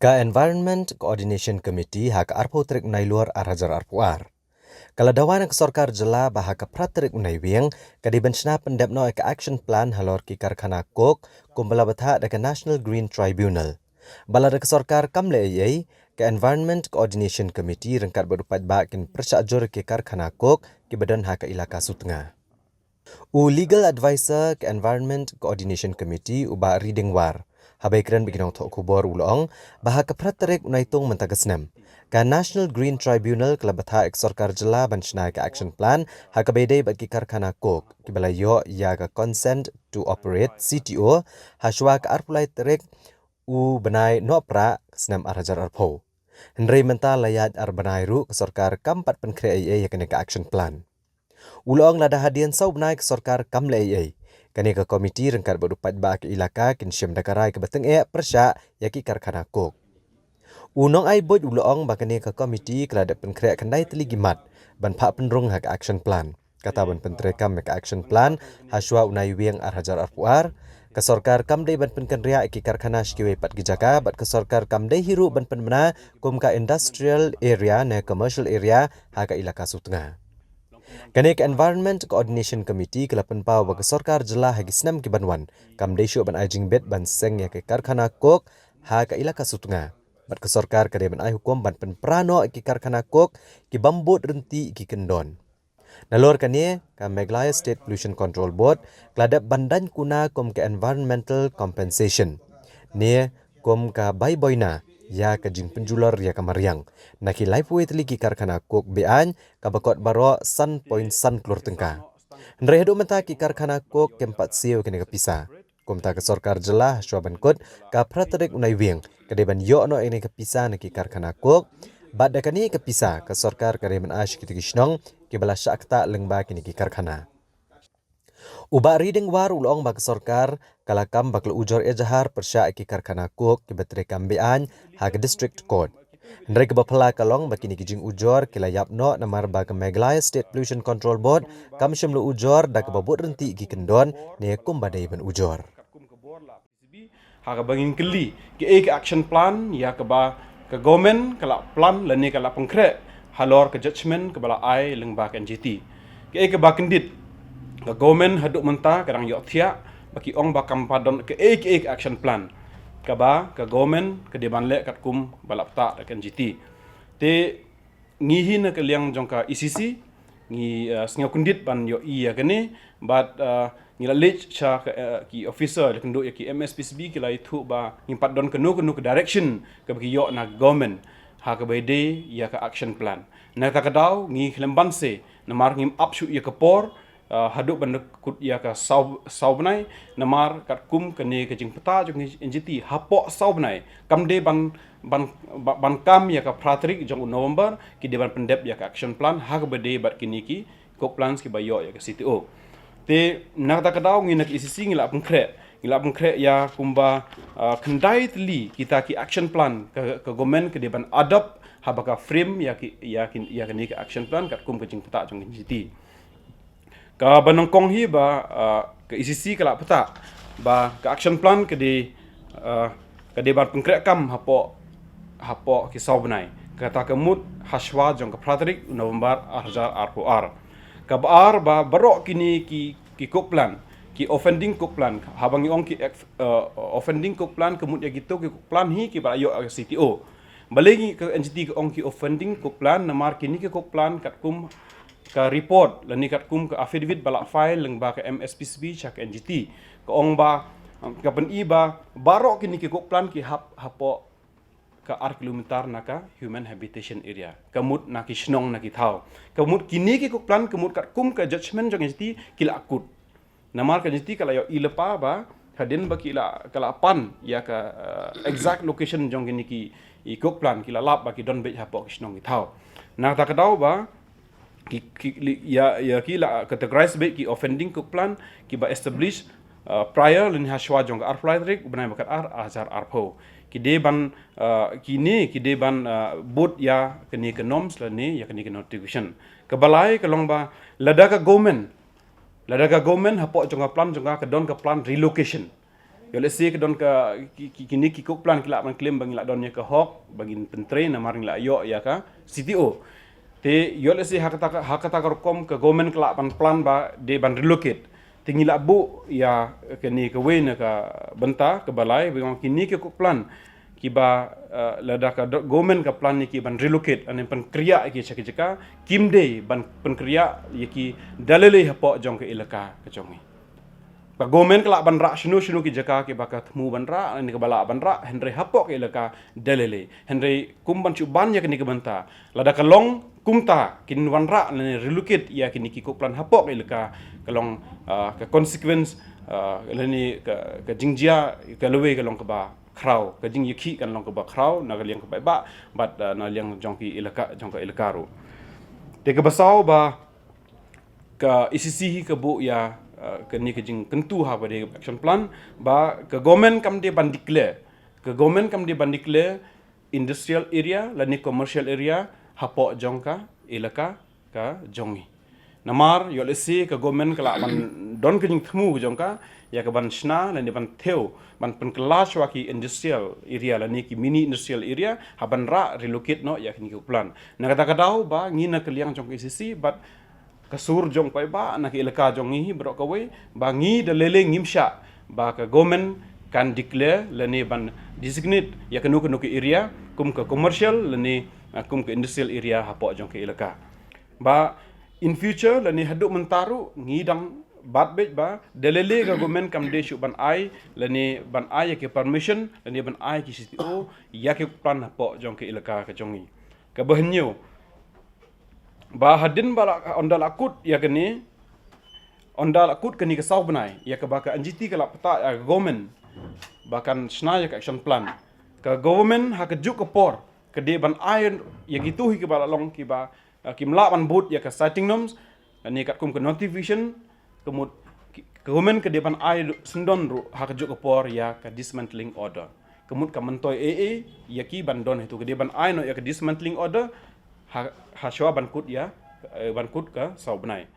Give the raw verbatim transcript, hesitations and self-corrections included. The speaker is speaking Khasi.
Ka Environment Coordination Committee ha ka arphew tarik u Nailur ar hajar arphew ar ka la dawa na ka sorkar jylla ba ha ka phra tarik u Naiwieng ka dei ban shna pyndep noh ïa ka action plan halor ki karkhana coke kumba la bthah da ka National Green Tribunal. Ba lada ka sorkar kam leh ei ei, ka Environment Coordination Committee ryngkat bad u paidbah kin pyrshah jur ïa ki karkhana coke kiba don ha ka ilaka Sutnga. U Legal Advisor ka Environment Coordination Committee, u Bah Riding War, haba ïakren bad ki nongthoh khubor u la ong ba ha ka phra tarik u Naitung mynta ka snem, ka National Green Tribunal ka la bthah ïa ka sorkar jylla ban shna ïa ka action plan ha kaba ïadei bad ki karkhana coke kiba la ïoh ïa ka consent to operate, C T O, ha shuwa ka arphew lai tarik u bnai Nohprah snem ar hajar arphew. Hynrei mynta la ïaid ar bnai ruh ka sorkar kam pat pynkhreh ei ei ïa kane ka action plan. U la ong lada hadien saw bnai ka sorkar kam leh ei ei, kane ka komiti ryngkat bad u paidbah ka ilaka kin shim da ka rai kaba tyngeh pyrshah ïa ki karkhana coke. U nongai buit u la ong ba kane ka komiti ka la dep pynkhreh khyndai tylli ki mat ban phah pynrung ha ka action plan. Kata ban pyntreikam ïa ka action plan ha shuwa u Naiwieng ar hajar arphew ar, ka sorkar kam dei ban pynkynriah ïa ki karkhana sha kiwei pat ki jaka bad ka sorkar kam dei hi ruh ban pynbna kum ka industrial area ne commercial area ha ka ilaka Sutnga. Kane ka Environment Coordination Committee ka la pynpaw ba ka sorkar jylla ha ki snem kiban wan kam dei shuh ban ai jingbit ban seng ïa ka karkhana coke ha ka ilaka Sutnga. Bad ka sorkar ka dei ban ai hukum ban pynpra noh ïa ki karkhana coke kibym bud ryntih ïa ki kyndon. Nalor kane, ka Meghalaya State Pollution Control Board ka la dep ban daiñ kuna kum ka environmental compensation ne kum ka bai boina ïa ka jingpynjulor ïa ka mariang na ki laiphew tylli ki karkhana coke be-aiñ kaba kot baroh san point san klur tyngka. Hynrei haduh mynta ki karkhana coke kim pat siew ïa kane ka pisa. Kumta ka sorkar jylla ha shuwa ban kut ka phra tarik u Naiwieng ka dei ban ïoh noh ïa kane ka pisa na ki karkhana coke. Bad da kane ka pisa ka sorkar ka dei ban ai sha kita ki shnong kiba la shah ktah lyngba kine ki karkhana. U Bah Riding War u la ong ba ka sorkar ka la kam ba ka la ujor ejahar pyrshah ïa ki karkhana coke kiba treikam be-aiñ ha ka District Court. Hynrei kaba phylla ka long ba kine ki jingujor ki la ïap noh namar ba ka Meghalaya State Pollution Control Board kam shym la ujor da kaba bud ryntih ïa ki kyndon ne kumba dei ban ujor. Ha kaba ngin kylli kaei ka action plan ïa kaba ka government ka la plan lane ka la pynkhreh halor ka judgment kaba la ai lyngba ka N G T. Kaei kaba kyndit, ka government haduh mynta ka dang ïoh thiah ba ki ong ba kam pat don kaei kaei ka action plan kaba ka government ka dei ban leh katkum ba la bthah da ka N G T. Te ngi hi na ka liang jong ka E C C ngi, uh, sngew kyndit ban ïohi ïa kane bad, uh, ngi la leit sha ka, uh, ki officer, la kynduh ïa ki M S P C B, ki la ïathuh ba ngim pat don kano kano ka direction kaba ki ïoh na government ha kaba ïadei ïa ka action plan. Na kata ka daw ngi khlem banse namar ngim ap shuh ïa ka por, uh, haduh ban da kut ïa ka saw, saw bnai, namar katkum kane ka jingpyntha jong ka N G T hapoh saw bnai kam dei ban, ban, ba-, ban kam ïa ka phra tarik jong u November ki dei ban pyndep ïa ka action plan ha kaba dei bad kine ki coke plants kiba ïoh ïa ka C T O. Te na kata ka daw ngi na ka E C C ngi la pynkhreh, ngi la pynkhreh ïa kumba, uh, khyndai tylli kita ki action plan ka, ka government ka dei ban adopt haba ka frame ïa ki, ïa ki, ïa kane ka action plan katkum ka jingpyntha jong ka N G T. Kaba nyngkong hi ba, uh, ka E C C ka la pyrta ba ka action plan ka dei, uh, ka dei ban pynkhreh kam hapoh, hapoh ki saw bnai. Kata ka mut ha shuwa jong ka phra tarik November ar hajar arphew ar. Kaba ar ba baroh kine ki, ki coke plant, ki offending coke plant, haba ngi ong ki ex-, uh, offending coke plant ka mut ïa kito ki coke plant hi kiba la ïoh ïa ka C T O. Balei ngi ka N G T ka ong ki offending coke plant, namar kine ki coke plant katkum ka report lane katkum ka affidavit ba la file lyngba ka M S P C B sha ka N G T ka ong ba, um, ka pyni ba baroh kine ki coke plant ki hap hapoh ka ar kilometer na ka human habitation area. Ka mut na ki shnong na ki thaw. Ka mut kine ki coke plant ka mut katkum ka judgment jong N G T ki la kut. Namar ka N G T ka la ïohi lypa ba hadien ba ki la, ka la pan ïa ka, uh, exact location jong kine ki, i coke plant, ki la lap ba ki don beit hapoh ki shnong ki thaw. Na kata ka daw ba ki, ki, li-, ïa, ïa ki la categorize beit ki offending coke plant kiba establish, uh, prior lane ha shuwa jong ka arphew lai tarik u bnai ba khatar ar hajar arphew. Ki dei ban, uh, kine ki dei ban, uh, bud ïa kane ka norms lane ïa kane ka notification. Kaba lai ka long ba lada ka government, lada ka government hapoh jong ka plan jong ka ka don ka plan relocation. Ïoh lehse ka don ka, ki, ki, kine ki coke plant ki lah ban claim ba ngi lah don ïa ka hok ba ngin pyntrei namar ngi lah ïoh ïa ka C T O. Te ïoh lehse ha kata ka, ha kata ka rukom ka government ka lah ban plan ba dei ban relocate. Te ngi lah buh ïa kane kawei na ka bynta kaba lai ba ong kine ki coke plant kiba, eh, lada ka do-, government ka plan ïa ki ban relocate, lane pynkhreh ïa ki sha ki jaka, kim dei ban pynkhreh ïa ki da lei lei hapoh jong ka elaka ka jong ngi. Ka government ka lah ban rah shano shano ki jaka kiba ka thmu ban rah, lane kaba lah ban rah, hynrei hapoh ka elaka da lei lei. Hynrei kum ban shu ban ïa kane ka bynta, lada ka long kumta kin wanrah lane relocate ïa kine ki coke plant hapoh ka elaka, ka long, ah, ka consequence, ah, lane ka, ka jingjia ka lawei ka long kaba khraw, ka jingïakhih kan long kaba khraw na ka liang ka paidbah bad, ah, na liang jong ki elaka, jong ka elaka ruh. Te kaba saw ba ka E C C hi ka buh ïa, ah, kane ka jingkyntu ha ba dei action plan ba ka government kam dei ban declare, ka government kam dei ban declare industrial area lane commercial area hapoh jong ka elaka ka jong ngi. Namar ïoh lehse ka government ka lah ban don ka jingthmu ka jong ka ïa ka ban shna lane ban thew ban pynkylla shuwa ki industrial area lane ki mini industrial area ha ban rah relocate noh ïa kine ki coke plant. Na kata ka daw ba ngi na ka liang jong ka E C C bad ka sur jong paidbah na ka elaka jong ngi hi baroh kawei ba ngi da lei lei ngim shah ba ka government kan declare lane ban designate ïa kano kano ka area kum ka commercial lane, ah, kum ka industrial area hapoh jong ka elaka. Ba in future lane haduh mynta ruh ngi dang bat beit ba da lei lei ka government kam dei shuh ban ai lane ban ai ïa ki permission lane ban ai ki C T O ïa ki coke plant hapoh jong ka elaka ka jong ngi. Kaba hynñiew, ba hadien ba la, ynda la kut ïa kane, ynda la kut kane ka saw bnai ïa kaba ka N G T ka la pynpaw ïa ka government ba kan shna ïa ka action plan. Ka government ha kajuh ka por ka dei ban ai ïa kito hi kiba la long kiba, eh, kim lah ban bud ïa ka siting norms, lane katkum ka notification, ka mut ki, ka government ka dei ban ai syndon ruh ha kajuh ka por ïa ka dismantling order. Ka mut ka myntoi ei ei ïa ki ban don hi tu, ka dei ban ai noh ïa ka dismantling order ha, ha shuwa ban kut ïa, eh, ban kut ka saw bnai.